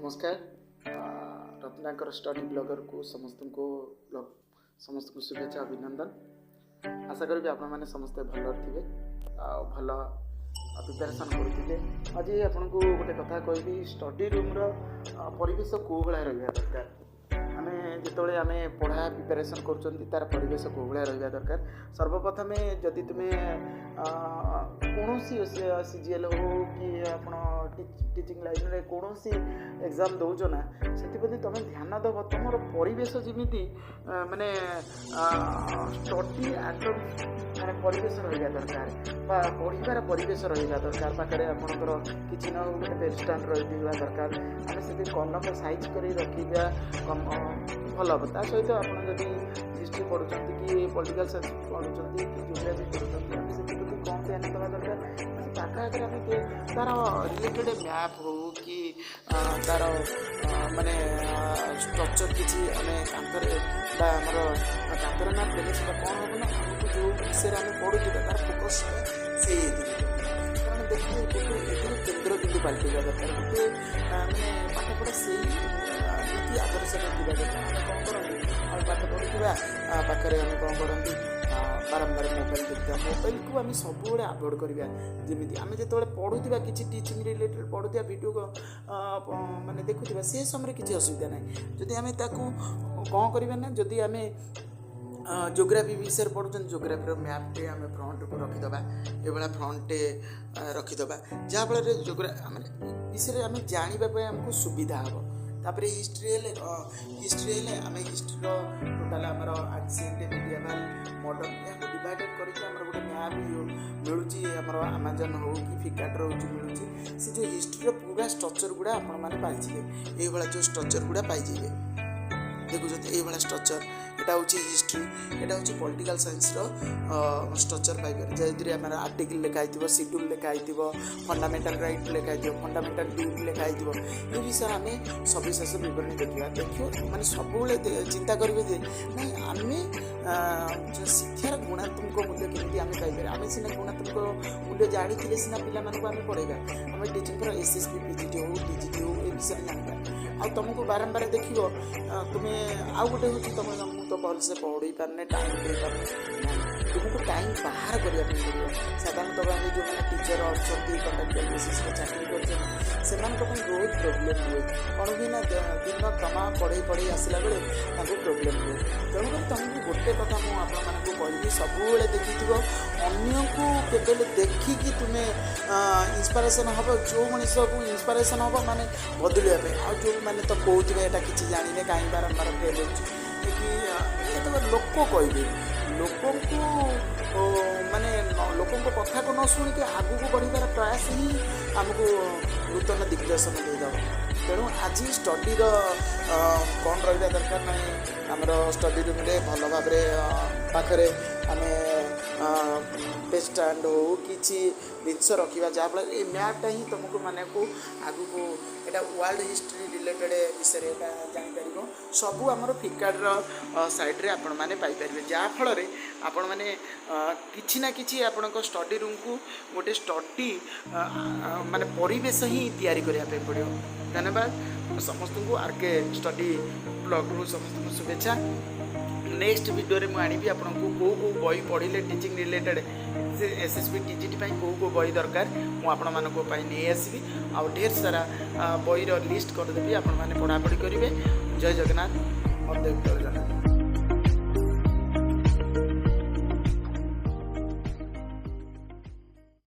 ନମସ୍କାର। ରତ୍ନାକର ଷ୍ଟଡି ବ୍ଲଗରକୁ ସମସ୍ତଙ୍କୁ ଶୁଭେଚ୍ଛା, ଅଭିନନ୍ଦନ। ଆଶା କରିବି ଆପଣମାନେ ସମସ୍ତେ ଭଲରେ ଥିବେ ଆଉ ଭଲ ପ୍ରିପାରେସନ୍ କରୁଥିବେ। ଆଜି ଆପଣଙ୍କୁ ଗୋଟେ କଥା କହିବି, ଷ୍ଟଡି ରୁମ୍ର ପରିବେଶ କେଉଁ ଭଳିଆ ରହିବା ଦରକାର। ଆମେ ଯେତେବେଳେ ଆମେ ପଢ଼ା ପ୍ରିପାରେସନ୍ କରୁଛନ୍ତି, ତା'ର ପରିବେଶ କେଉଁ ଭଳିଆ ରହିବା ଦରକାର? ସର୍ବପ୍ରଥମେ ଯଦି ତୁମେ କୌଣସି ସିଜିଏଲ୍ ହଉ କି ଆପଣ ଟିଚିଂ ଲାଇନ୍ରେ କୌଣସି ଏକ୍ଜାମ୍ ଦେଉଛ ନା, ସେଥିପ୍ରତି ତୁମେ ଧ୍ୟାନ ଦେବ। ତୁମର ପରିବେଶ ଯେମିତି ମାନେ ଷ୍ଟଡି ଆଟମ୍ ମାନେ ପରିବେଶ ରହିବା ଦରକାର ବା ପଢ଼ିବାର ପରିବେଶ ରହିବା ଦରକାର। ପାଖରେ ଆପଣଙ୍କର କିଛି ନ ହଉ, ଗୋଟେ ପେନ୍ ଷ୍ଟାଣ୍ଡ ରହିଥିବା ଦରକାର। ଆମେ ସେଠି କଲମ ସାଇଜ୍ କରି ରଖିବା ଭଲ ହେବ। ତା ସହିତ ଆପଣ ଯଦି ହିଷ୍ଟ୍ରି ପଢ଼ୁଛନ୍ତି କି ପଲିଟିକାଲ୍ ସାଇନ୍ସ ପଢ଼ୁଛନ୍ତି କି ଜୋଗ୍ରାଫି ପଢ଼ୁଛନ୍ତି, ଆମେ ସେଥିପ୍ରତି କ'ଣ ଧ୍ୟାନ ଦେବା ଦରକାର? ସେ ପାଖ ଆଗରେ ଆମେ ତା'ର ରିଲେଟେଡ଼୍ ମ୍ୟାପ୍ ହଉ କି ତା'ର ମାନେ ଷ୍ଟ୍ରକ୍ଚର୍ କିଛି ଆମେ କାନ୍ଥରେ ବା ଆମର କାନ୍ଥରେ ମ୍ୟାପ୍ ଦେଲେ ସେଟା କ'ଣ ହେବ ନା, ଆମକୁ ଯେଉଁ ବିଷୟରେ ଆମେ ପଢ଼ୁଥିବା, ତା'ର ଫୋକସ୍ଟା ସେଇ ଏଥିରେ। କାରଣ ଦେଖିବେ, ଗୋଟେ ଏଥିରେ କେନ୍ଦ୍ରବିନ୍ଦୁ ପାଲଟିବା ଦରକାର। ଗୋଟେ ମାନେ ପାଠପଢ଼ା ସେଇ ନୀତି ଆଦର୍ଶରେ ଥିବା ଦରକାର। ଆମେ କ'ଣ କରନ୍ତି? ଆମେ ପାଠ ପଢ଼ୁଥିବା ପାଖରେ ଆମେ କ'ଣ କରନ୍ତି? ବାରମ୍ବାର ମୋବାଇଲ ଦେଖିଥିବା। ମୋବାଇଲକୁ ଆମେ ସବୁବେଳେ ଆଭଏଡ଼ କରିବା। ଯେମିତି ଆମେ ଯେତେବେଳେ ପଢ଼ୁଥିବା, କିଛି ଟିଚିଂ ରିଲେଟେଡ଼ ପଢ଼ୁଥିବା, ଭିଡ଼ିଓ ମାନେ ଦେଖୁଥିବା, ସେ ସମୟରେ କିଛି ଅସୁବିଧା ନାହିଁ। ଯଦି ଆମେ ତାକୁ କ'ଣ କରିବା ନା, ଯଦି ଆମେ ଜୋଗ୍ରାଫି ବିଷୟରେ ପଢ଼ୁଛନ୍ତି, ଜୋଗ୍ରାଫିର ମ୍ୟାପ୍ଟେ ଆମେ ଫ୍ରଣ୍ଟକୁ ରଖିଦେବା, ଏଭଳିଆ ଫ୍ରଣ୍ଟଟେ ରଖିଦେବା, ଯାହାଫଳରେ ମାନେ ବିଷୟରେ ଆମେ ଜାଣିବା ପାଇଁ ଆମକୁ ସୁବିଧା ହେବ। ତାପରେ ହିଷ୍ଟ୍ରି ହେଲେ ଆମେ ହିଷ୍ଟ୍ରିର ଟୋଟାଲ୍ ଆମର ଆନ୍ସିଏଣ୍ଟ, ମିଡ଼ିଆଭାଲ, ମଡ଼ର୍ଣ୍ଣ, ଏହାକୁ ଡିଭାଇଡ଼େଡ଼ କରିକି ଆମର ଗୋଟେ ମ୍ୟାପ୍ ମିଳୁଛି। ଆମର ଆମାଜନ୍ ହଉ କି ଫ୍ଲିପକାର୍ଟରେ ହେଉଛି ମିଳୁଛି। ସେ ଯେଉଁ ହିଷ୍ଟ୍ରିର ପୁରା ଷ୍ଟ୍ରକ୍ଚର୍ ଗୁଡ଼ା ଆପଣମାନେ ପାଇଯିବେ। ଏଇଭଳିଆ ଯେଉଁ ଷ୍ଟ୍ରକ୍ଚର୍ ଗୁଡ଼ା ପାଇଯିବେ, ଦେଖୁଛନ୍ତି, ଏଇଭଳିଆ ଷ୍ଟ୍ରକ୍ଚର୍। ଏଇଟା ହେଉଛି ହିଷ୍ଟ୍ରି, ଏଇଟା ହେଉଛି ପଲିଟିକାଲ୍ ସାଇନ୍ସର ଷ୍ଟ୍ରକ୍ଚର୍ ପାଇପାରିବେ, ଯେଉଁଥିରେ ଆମର ଆର୍ଟିକଲ୍ ଲେଖା ହେଇଥିବ, ସିଡ୍ୟୁଲ୍ ଲେଖା ହେଇଥିବ, ଫଣ୍ଡାମେଣ୍ଟାଲ୍ ରାଇଟ୍ ଲେଖା ହେଇଥିବ, ଫଣ୍ଡାମେଣ୍ଟାଲ୍ ଡ୍ୟୁଟି ଲେଖା ହେଇଥିବ। ଏ ବିଷୟରେ ଆମେ ସବିଶେଷ ବିବରଣୀ ଦେଖିବା। ଦେଖିବ, ମାନେ ସବୁବେଳେ ଚିନ୍ତା କରିବେ ଯେ ନାଇଁ, ଆମେ ଶିକ୍ଷାର ଗୁଣାତ୍ମକ ମୂଲ୍ୟ କେମିତି ଆମେ ପାଇପାରିବା? ଆମେ ସିନା ଗୁଣାତ୍ମକ ମୂଲ୍ୟ ଜାଣିଥିଲେ ସିନା ପିଲାମାନଙ୍କୁ ଆମେ ପଢ଼େଇବା। ଆମେ ଟିଚିଂ ଫର ଏସ୍ଏସ୍ବି ପିଜିଟି ହଉ, ଟିଜିଟି ହଉ, ଏ ବିଷୟରେ ଜାଣିବା। ଆଉ ତୁମକୁ ବାରମ୍ବାର ଦେଖିବ ତୁମେ ଆଉ ଗୋଟେ ହେଉଛି ତୁମେ ମୁଁ ତ ଭଲସେ ପଢ଼େଇ ପାରୁନି, ଟାଇମ୍ ଦେଇପାରୁନି। ନାଇଁ, ତୁମକୁ ଟାଇମ୍ ବାହାର କରିବା ପାଇଁ ପଡ଼ିବ। ସାଧାରଣତଃ ଭାବେ ଯେଉଁମାନେ ଟିଚର୍ ଅଛନ୍ତି, କଣ୍ଟ୍ରାକ୍ଚୁଆଲ୍ ବେସିସ୍ରେ ଚାକିରି କରିଛନ୍ତି, ସେମାନଙ୍କ ପାଇଁ ବହୁତ ପ୍ରୋବ୍ଲେମ୍ ହୁଏ। କ'ଣ ହୁଏ ନା, ଦିନ ତମାମ ପଢ଼େଇ ପଢ଼େଇ ଆସିଲା ବେଳେ ତାଙ୍କୁ ପ୍ରୋବ୍ଲେମ୍ ହୁଏ। ତେଣୁକରି ତୁମକୁ ଗୋଟେ କଥା ମୁଁ ଆପଣମାନଙ୍କୁ କହିବି, ସବୁବେଳେ ଦେଖିଥିବ, ଅନ୍ୟକୁ କେବେ ଦେଖିକି ତୁମେ ଇନ୍ସପାରେସନ୍ ହେବ। ଯେଉଁ ମଣିଷକୁ ଇନ୍ସପାରେସନ୍ ହେବ ମାନେ ବଦଳିବା ପାଇଁ, ଆଉ ଯେଉଁମାନେ ତ କହୁଥିବେ, ଏଇଟା କିଛି ଜାଣିନେ, କାହିଁ ବାରମ୍ବାର ଫେଲ୍ ହେଉଛି କି ଯେତେବେଳେ ଲୋକ କହିବେ, ଲୋକଙ୍କୁ ମାନେ ଲୋକଙ୍କ କଥାକୁ ନ ଶୁଣିକି ଆଗକୁ ବଢ଼ିବାର ପ୍ରୟାସ ହିଁ ଆମକୁ ନୂତନ ଦିଗ୍ଦର୍ଶନ ଦେଇଦେବ। ତେଣୁ ଆଜି ଷ୍ଟଡ଼ିର କ'ଣ ରହିବା ଦରକାର ନାହିଁ, ଆମର ଷ୍ଟଡ଼ି ରୁମ୍ରେ ଭଲ ଭାବରେ ପାଖରେ ଆମେ ଷ୍ଟାଣ୍ଡ ହଉ, କିଛି ଜିନିଷ ରଖିବା, ଯାହାଫଳରେ ଏଇ ମ୍ୟାପ୍ଟା ହିଁ ତୁମକୁ ମାନେକୁ ଆଗକୁ ଏଇଟା ୱାର୍ଲଡ଼ ହିଷ୍ଟ୍ରି ରିଲେଟେଡ଼ ବିଷୟରେ ଏଇଟା ଜାଣିପାରିବ। ସବୁ ଆମର ଫ୍ଲିପକାର୍ଟର ସାଇଟ୍ରେ ଆପଣମାନେ ପାଇପାରିବେ, ଯାହାଫଳରେ ଆପଣମାନେ କିଛି ନା କିଛି ଆପଣଙ୍କ ଷ୍ଟଡ଼ି ରୁମ୍କୁ ଗୋଟେ ଷ୍ଟଡ଼ି ମାନେ ପରିବେଶ ହିଁ ତିଆରି କରିବା ପାଇଁ ପଡ଼ିବ। ଧନ୍ୟବାଦ ସମସ୍ତଙ୍କୁ। ଆର୍ କେ ଷ୍ଟଡ଼ି ବ୍ଲଗ୍ରୁ ସମସ୍ତଙ୍କୁ ଶୁଭେଚ୍ଛା। ନେକ୍ସଟ ଭିଡ଼ିଓରେ ମୁଁ ଆଣିବି ଆପଣଙ୍କୁ କେଉଁ କେଉଁ ବହି ପଢ଼ିଲେ ଟିଚିଂ ରିଲେଟେଡ଼ ଏସ୍ଏସ୍ବି ଟିଜିଟି ପାଇଁ କେଉଁ କେଉଁ ବହି ଦରକାର, ମୁଁ ଆପଣମାନଙ୍କ ପାଇଁ ନେଇ ଆସିବି। ଆଉ ଢେର ସାରା ବହିର ଲିଷ୍ଟ କରିଦେବି, ଆପଣମାନେ ପଢ଼ାପଢ଼ି କରିବେ। ଜୟ ଜଗନ୍ନାଥ, ବନ୍ଦେ ଉତ୍କଳ ଜନନୀ।